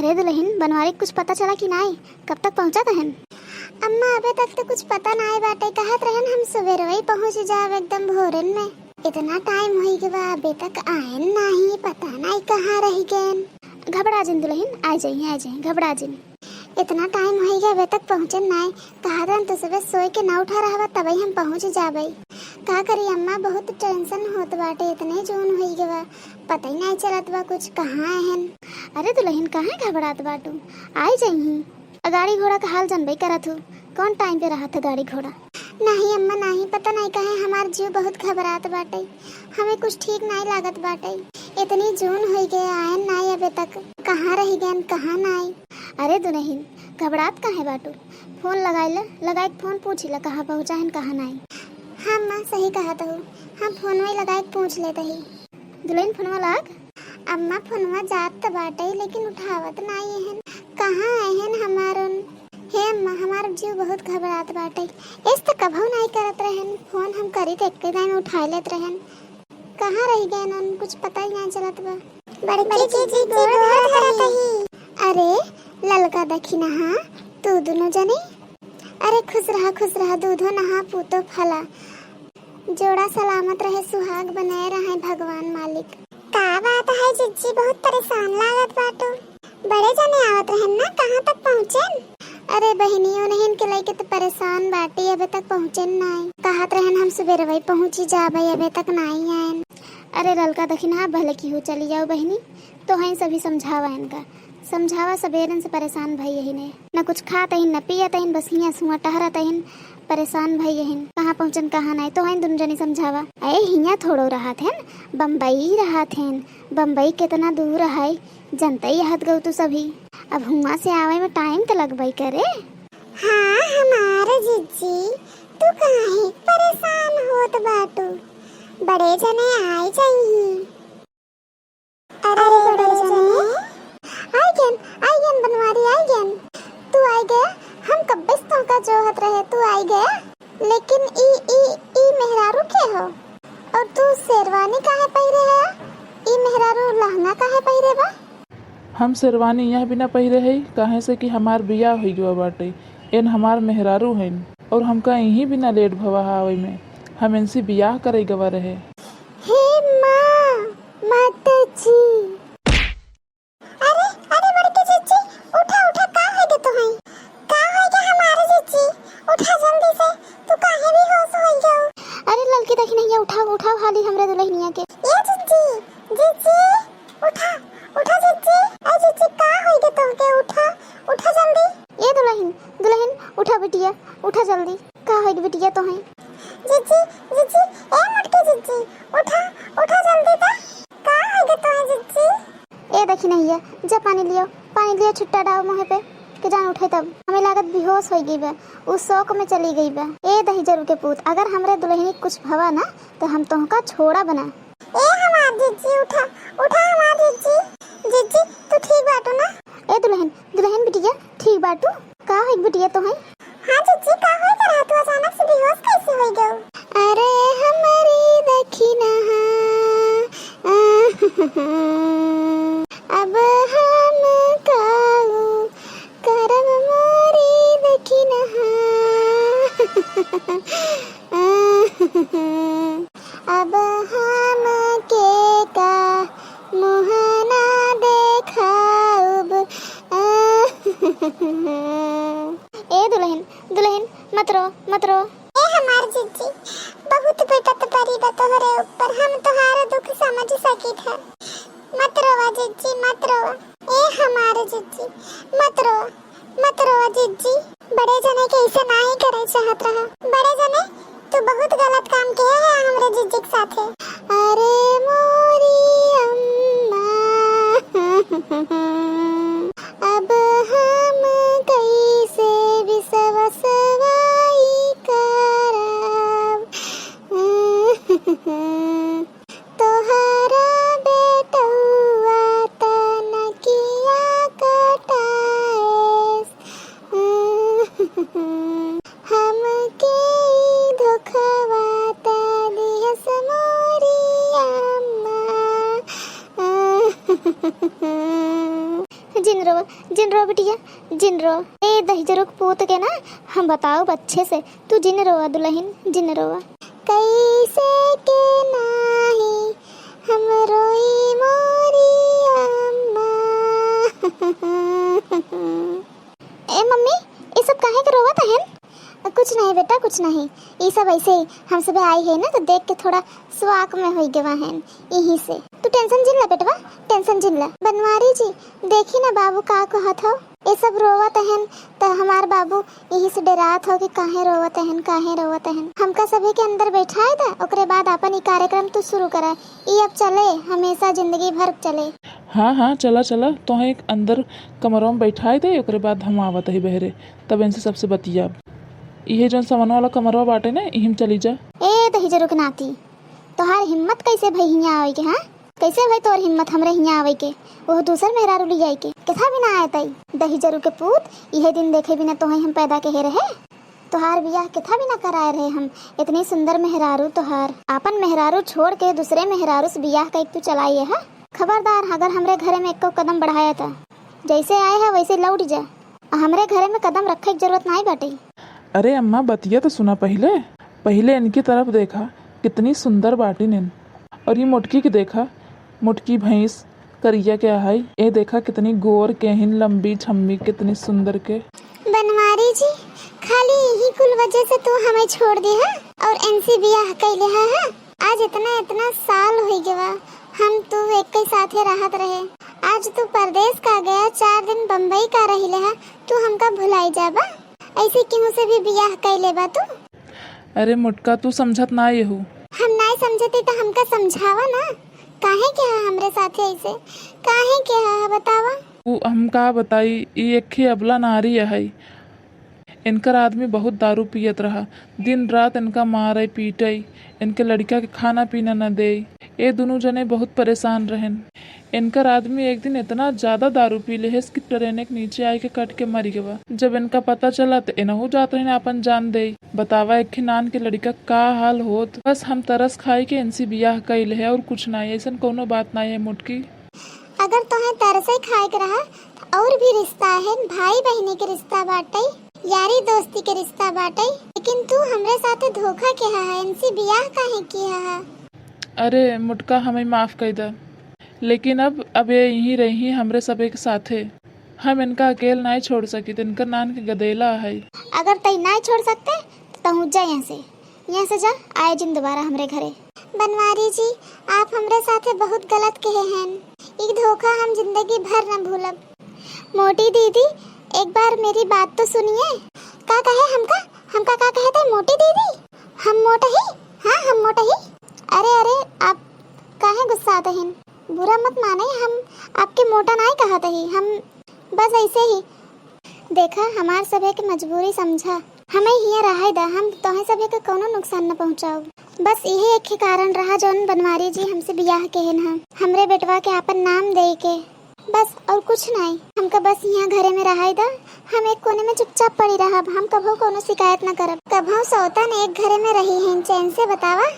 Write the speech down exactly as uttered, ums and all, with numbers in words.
अरे दुलहिन, बनवारी क कुछ पता चला कि नाई? कब तक पहुँचत हन? अम्मा, अबे तक तो कुछ पता नाई बाटे। कहत रहन हम सुबेरवई पहुँच जाब एकदम भोरन में। इतना टाइम होई गवा, अबे तक आयन नाई, पता नाई कहाँ रहि गयन। घबड़ा जिन दुलहिन, आइ जाइहैं, आइ जाइहैं, घबड़ा जिन। इतना टाइम होई गवा, अबे तक पहुँचन नाई। कहत रहन तो सुबह सोए के ना उठा रहवा, तबई हम पहुँच जाबई। का करी अम्मा, बहुत टेंशन होत बाटे, इतने जून होई गवा, पता ही नाई चलत बा कुछ, कहाँ हन। अरे दुलहिन, काहे घबड़ात बाटू? आइ जाइहीं। अ गाड़ी घोड़ा क हाल जनबई करत हू, कौन टाइम पे रहत है गाड़ी घोड़ा। नाहीं अम्मा, नाहीं, पता नाई काहे हमार जीव बहुत घबड़ात बाटे, हमें कुछ ठीक नाई लागत बाटे। इतनी जून होई गए, आयन नाई अबे तक, कहाँ रहि गयन, कहाँ नाई। अरे दुलहिन, घबड़ात काहे बाटू? फोन लगाइ ले, लगाइ के फोन पूछि ले, कहाँ पहुँचा हन, कहाँ नाई। हाँ अम्मा, सही कहत हू, हम फोनवई लगाइ के पूछ लेत ही। दुलहिन, फोनवा लाग। अम्मा, फोनवा जात त बाटे, लेकिन उठावत नाई हन। कहाँ हन हमार उन? हे अम्मा, हमार जीव बहुत घबड़ात बाटे। एस त कभऊ नाई करत रहन, फोन हम करी त एक्के दाई में उठाइ लेत रहन। कहाँ रहि गयन उन, कुछ पता ही नाई चलत बा। बड़की जीजी, गोड़ धरत ही। अरे ललका दखिनहा, तू दुनो जने। अरे खुश रहा, खुश रहा, दूधो नहा पूतो फला। जोड़ा सलामत रहे, सुहाग बनाए रहे भगवान मालिक। का बात है जिज्जी, बहुत परेशान लागत बाटू। बड़े जने आवत रहन ना, कहाँ तक पहुँचेन? अरे बहिनी, उन्हें के लइके तो परेशान बाटी, अबे तक पहुँचेन नाई। कहत रहन हम सुबेरवई पहुँची जाबे, अबे तक नाई आयन। अरे ललका दखिनहा, भले की हो चली जाओ बहिनी, तो हैं सभी समझावा इनका। समझावा, सबेरन से परेशान भई यही ने, न कुछ खात हइन, न पियत हइन, बस हियाँ सुआँ टहरत हइन, परेशान भई यही ने, कहाँ पहुँचन, कहाँ नाई, तो हइन दुनो जनी समझावा। अरे हियाँ थोड़ो रहत हइन, बम्बई रहत हइन, बम्बई कितना दूर है, जनतई हत गऊ तू सभी। अब हुआँ से आवे में टाइम तो लगबई करे। हाँ हमार जिज्जी, तू काहे परेशान होत बाटू, बड़े जने आइ जाइहीं। अरे बड़े जने, आइ गयन, आइ गयन बनवारी, आइ गयन। तू आइ गया, हम कब्बे से तोहका जोहत रहे, तू आइ गया। लेकिन ई, ई, ई मेहरारू के हो? और तू शेरवानी काहे पहिरे है? ई मेहरारू लहंगा काहे पहिरे बा? हम शेरवानी यह बिना पहिरे हई, काहे से कि हमार बियाह होइ गवा बाटे। एन हमार मेहरारू हइन और हमका इही बिना लेट भवा है आवइ में। हम एनसे बियाह करइ गवा रहे। हे माँ, माता जी। अरे, अरे बड़की जिज्जी, उठा, उठा, का होइ गे तोहई? का होइ गे हमार जिज्जी? उठा जल्दी से, तू काहे बेहोश होइ गयो? अरे ललकी दखिनहिया, उठाओ, उठाओ हाली हमरे दुलहिनिया के। ए जिज्जी, जिज्जी, उठा, उठा जिज्जी। ए जिज्जी, का होइ गे तोहके? उठा, उठा जल्दी। ए दुलहिन, दुलहिन, उठा बिटिया, उठा जल्दी। का होइ गे बिटिया तोहई? जिज्जी, जिज्जी, ए मोटकी जिज्जी, उठा, उठा जल्दी त। का होइ गे तोहई जिज्जी? ए दखिनहिया, जा पानी लियो, पानी लियो, छुट्टा डाओ मुँहे पे, कि जान उठे तब। हमें लागत बेहोश होइ गई बा, उ शौक में चली गई बा। ए दहिजरू के पूत, अगर हमरे दुलहिनी के कुछ भवा ना, तो हम तोहका छोड़ा बना। ए हमार जिज्जी, उठा, उठा हमार जिज्जी। जिज्जी, तू ठीक बाटू ना? ए दुलहिन, दुलहिन बिटिया, ठीक बाटू? का होइ बिटिया तोहई? हाँ जिज्जी, का होइ गे रहा, तू अचानक से बेहोश कैसे होइ गयो? अरे हमरी दखिनहा, अब हम काऊ करब मोरी दखिनहा। अब हम के का मुँह ना देखाउब। ए दुलहिन, दुलहिन, मत रो, मत रो। ए हमार जिज्जी, बहुत बिपत परी बा तोहरे ऊपर, हम तोहार दुख समझ सकित है। मत रोवा जिज्जी, मत रोवा। ए हमार जिज्जी, मत रोवा, मत रोवा जिज्जी। बड़े जने के ऐसे नाहीं करे चाहत रहा। बड़े जने, तू बहुत गलत काम किहे है हमरे जिज्जी के साथे। अरे मोरी अम्मा, अब हम कैसे विश्वासवा ई करब? तोहरा बेटउआ त नकिया कटाएस। हमके ई धोखवा त दिहस मोरी अम्मा। जिन रोवा, जिन रोवा बिटिया, जिन रोवा। ए दहिजरू के पूत के ना हम बताउब अच्छे से, तू जिन रोवा दुलहिन, जिन रोवा। कैसे के नाही हम रोई मोरी अम्मा। ए मम्मी, ई सब काहे के रोवत हन? कुछ नहीं बेटा, कुछ नहीं। ई सब ऐसे ही हम सब आई है ना, तो देख के थोड़ा स्वाक में होई गवा हन, यहीं से। तू tension जिन ला बेटवा, tension जिन ला। बनवारी जी, देखी ना बाबू का कहत हो, ई सब रोवत हन, त हमार बाबू यहीं से डेरात हो कि काहे रोवत हन, काहे रोवत हन। हमका सभी के अंदर बैठाए दा, ओकरे बाद आपन ई कार्यक्रम तू शुरू करा। ई अब चले, हमेशा जिंदगी भर चले। हाँ, हाँ, चला, चला, तोहे एक अंदर कमरवा में बैठाए दे, ओकरे बाद हम आवत ही बहरे, तब इनसे सबसे बतियाब। इहे जौन सामने वाला कमरवा बाटे ना, इही में चली जा। ए दहिजरू के नाती, तोहार हिम्मत कैसे भई हियाँ आवे के, हाँ? कैसे भई तोर हिम्मत हमरे हियाँ आवे के, ओह दूसर मेहरारू ले जाए के? केथा बिना आए तई? दहिजरू के पूत, इहे दिन देखे बिना तोहे हम पैदा केहे रहे। तोहार बियाह केथा बिना कराए रहे हम? इतनी सुंदर मेहरारू तोहार, आपन मेहरारू छोड़ के दूसरे मेहरारू से बियाह कइके तू चला आए है। खबरदार, अगर हमरे घरे में एको कदम बढ़ाया त जैसे आए है वैसे लौट जा। आ हमरे घरे में कदम रखे के जरूरत नाई बाटे। अरे अम्मा, बतिया तो सुना पहिले। पहिले इनकी तरफ देखा, कितनी सुंदर बाटिन इन। और ये मोटकी के देखा, मोटकी भैंस करिया के अहाई। ए देखा, कितनी गोर के हिन, लंबी छम्मी, कितनी सुंदर के। बनवारी जी, खाली यही कुल वजह से तू हमें छोड़ दे हा और इनसे बियाह कैले हा, हा? आज इतना, इतना साल होई गवा, हम तू एक ही साथे रहत रहे। आज तू परदेस का गया, चार दिन बम्बई का रहिले हा, तू हमका भुलाई जाबा? ऐसे केहू से भी बियाह कइ लेबा तू? अरे मोटका, तू समझत ना येहू। हम नाय समझती त हमका समझावा ना, काहे के हा हमरे साथे ऐसे, काहे के हा बतावा? उ हम का बताई, ई एक ही अबला नारी अहई। इनकर आदमी बहुत दारू पियत रहा, दिन रात इनका मारे पीटे, इनके लड़का के खाना पीना न दे। ए दुनू जने बहुत परेशान रहन। इनकर आदमी एक दिन इतना ज्यादा दारू पी लेहेस कि ट्रेन के नीचे आए के कट के मर गवा। जब इनका पता चला त इनहू जात रहन आपन जान दे। बतावा, एक ही नान के लड़का का हाल होत। बस हम तरस खाई के इनसे बियाह कई लेहे और कुछ नाई, ऐसन कौनो बात नाई है मोटकी। अगर तोहे तरसे खाए के रहा त और भी रिश्ता है, भाई बहिनी के रिश्ता बाटे, यारी दोस्ती के रिश्ता बाटे, लेकिन तू हमरे साथे धोखा किहा है, इनसे बियाह काहे किहा है? अरे मोटका, हमें माफ कर दा, लेकिन अब, अब ये यहीं रही हमरे सबे के साथे। हम इनका अकेल नाय छोड़ सकित, इनकर नान के गदेला है। अगर तई नाय छोड़ सकते त तहूँ जा यहाँ से, यहाँ से जा, आए जिन दोबारा हमरे घरे। बनवारी जी, आप हमरे साथे बहुत गलत किहे हैं, ई धोखा हम जिंदगी भर न भूलब। मोटी दीदी, एक बार मेरी बात तो सुनिए। का कहे हमका? हमका का कहे थे मोटी दीदी? हम मोट ही? हाँ, हम मोट ही। अरे, अरे, आप काहे गुस्सात हन? बुरा मत माने, हम आपके मोटा नाय कहत ही, हम बस ऐसे ही। देखा, हमार सभे के मजबूरी समझा, हमें हियाँ रहे दा, हम तोहे सभे के कौनो नुकसान न पहुँचाउब। बस इहे एक ही कारण रहा जौन बनवारी जी हमसे बियाह केहेन हा, हमरे बेटवा के आपन नाम दे के, बस और कुछ नाई। हमका बस यहाँ घरे में रहे दा, हम एक कोने में चुपचाप पड़ी रहब, हम कभो कौनो शिकायत न करब। कभो सौतन एक घरे में रही हैं चैन से, बतावा?